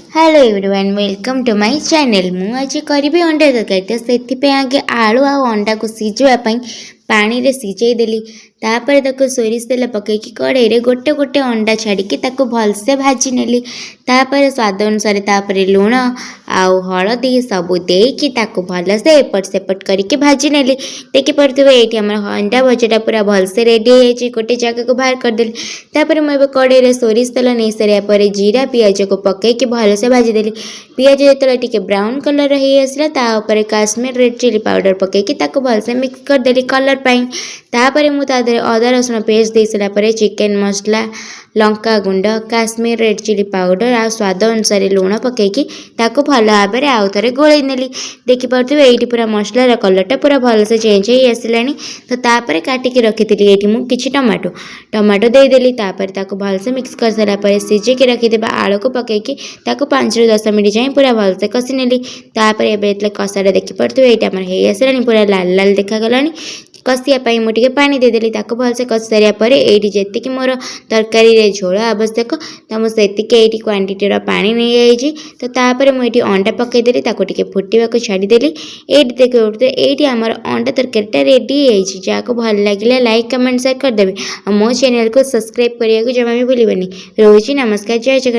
Hello everyone, welcome to my channel. ମୁଁ ଆଜି କରିବି ଅଣ୍ଡା ତରକାରୀ। ତ ସେଥିପାଇଁ ଆଗେ ଆଳୁ ଆଉ ଅଣ୍ଡାକୁ ସିଝିବା ପାଇଁ ପାଣିରେ ସିଝେଇ ଦେଲି। ତାପରେ ତାକୁ ସୋରିଷ ତେଲ ପକାଇକି କଡ଼େଇରେ ଗୋଟେ ଗୋଟେ ଅଣ୍ଡା ଛାଡ଼ିକି ତାକୁ ଭଲସେ ଭାଜି ନେଲି। ତାପରେ ସ୍ୱାଦ ଅନୁସାରେ ତାପରେ ଲୁଣ ଆଉ ହଳଦୀ ସବୁ ଦେଇକି ତାକୁ ଭଲସେ ଏପଟ ସେପଟ କରିକି ଭାଜି ନେଲି। ଦେଖିପାରୁଥିବେ, ଏଇଠି ଆମର ଅଣ୍ଡା ଭଜାଟା ପୁରା ଭଲସେ ରେଡ଼ି ହେଇଯାଇଛି। ଗୋଟେ ଜାଗାକୁ ବାହାର କରିଦେଲି। ତାପରେ ମୁଁ ଏବେ କଡ଼େଇରେ ସୋରିଷ ତେଲ ନେଇସାରିବା ପରେ ଜିରା, ପିଆଜକୁ ପକାଇକି ଭଲସେ ଭାଜିଦେଲି। ପିଆଜ ଯେତେବେଳେ ଟିକେ ବ୍ରାଉନ୍ କଲର୍ ହେଇ ଆସିଲା, ତା ଉପରେ କାଶ୍ମୀର ରେଡ଼୍ ଚିଲି ପାଉଡ଼ର ପକାଇକି ତାକୁ ଭଲସେ ମିକ୍ସ କରିଦେଲି କଲର୍ ପାଇଁ। ତାପରେ ମୁଁ ତା ଦେହରେ ଅଦା ରସୁଣ ପେଷ୍ଟ ଦେଇ ସାରିଲା ପରେ ଚିକେନ୍ ମସଲା, ଲଙ୍କା ଗୁଣ୍ଡ, କାଶ୍ମୀର ରେଡ଼୍ ଚିଲି ପାଉଡ଼ର ଆଉ ସ୍ୱାଦ ଅନୁସାରେ ଲୁଣ ପକାଇକି ତାକୁ ଭଲ ଭାବରେ ଆଉ ଥରେ ଗୋଳେଇ ନେଲି। ଦେଖିପାରୁଥିବେ, ଏଇଠି ପୁରା ମସଲାର କଲର୍ଟା ପୁରା ଭଲସେ ଚେଞ୍ଜ ହେଇ ଆସିଲାଣି। ତ ତାପରେ କାଟିକି ରଖିଥିଲି ଏଇଠି ମୁଁ କିଛି ଟମାଟୋ, ଟମାଟୋ ଦେଇଦେଲି। ତାପରେ ତାକୁ ଭଲସେ ମିକ୍ସ କରିସାରିଲା ପରେ ସିଝେଇକି ରଖିଥିବା ଆଳୁକୁ ପକାଇକି ତାକୁ 5ରୁ 10 ମିନିଟ୍ ଯାଏଁ ପୁରା ଭଲସେ କଷି ନେଲି। ତାପରେ ଏବେ ଯେତେବେଳେ କଷାଟା ଦେଖିପାରୁଥିବେ, ଏଇଟା ଆମର ହେଇ ଆସିଲାଣି, ପୁରା ଲାଲ ଲାଲ ଦେଖାଗଲାଣି। କଷିବା ପାଇଁ ମୁଁ ଟିକେ ପାଣି ଦେଇଦେଲି। ତାକୁ ଭଲସେ କଷି ସାରିବା ପରେ ଏଇଠି ଯେତିକି ମୋର ତରକାରୀରେ ଝୋଳ ଆବଶ୍ୟକ, ତ ମୁଁ ସେତିକି ଏଇଠି କ୍ୱାଣ୍ଟିଟିର ପାଣି ନେଇଯାଇଛି। ତ ତାପରେ ମୁଁ ଏଇଠି ଅଣ୍ଡା ପକାଇଦେଲି, ତାକୁ ଟିକେ ଫୁଟିବାକୁ ଛାଡ଼ିଦେଲି। ଏଇଠି ଦେଖିପାରୁଥିବେ, ଏଇଠି ଆମର ଅଣ୍ଡା ତରକାରୀଟା ରେଡ଼ି ହେଇଯାଇଛି। ଯାହାକୁ ଭଲ ଲାଗିଲା, ଲାଇକ୍, କମେଣ୍ଟ, ସେୟାର କରିଦେବେ ଆଉ ମୋ ଚ୍ୟାନେଲକୁ ସବସ୍କ୍ରାଇବ୍ କରିବାକୁ ଜମା ବି ଭୁଲିବେନି। ରହୁଛି, ନମସ୍କାର, ଜୟ ଜଗନ୍ନାଥ।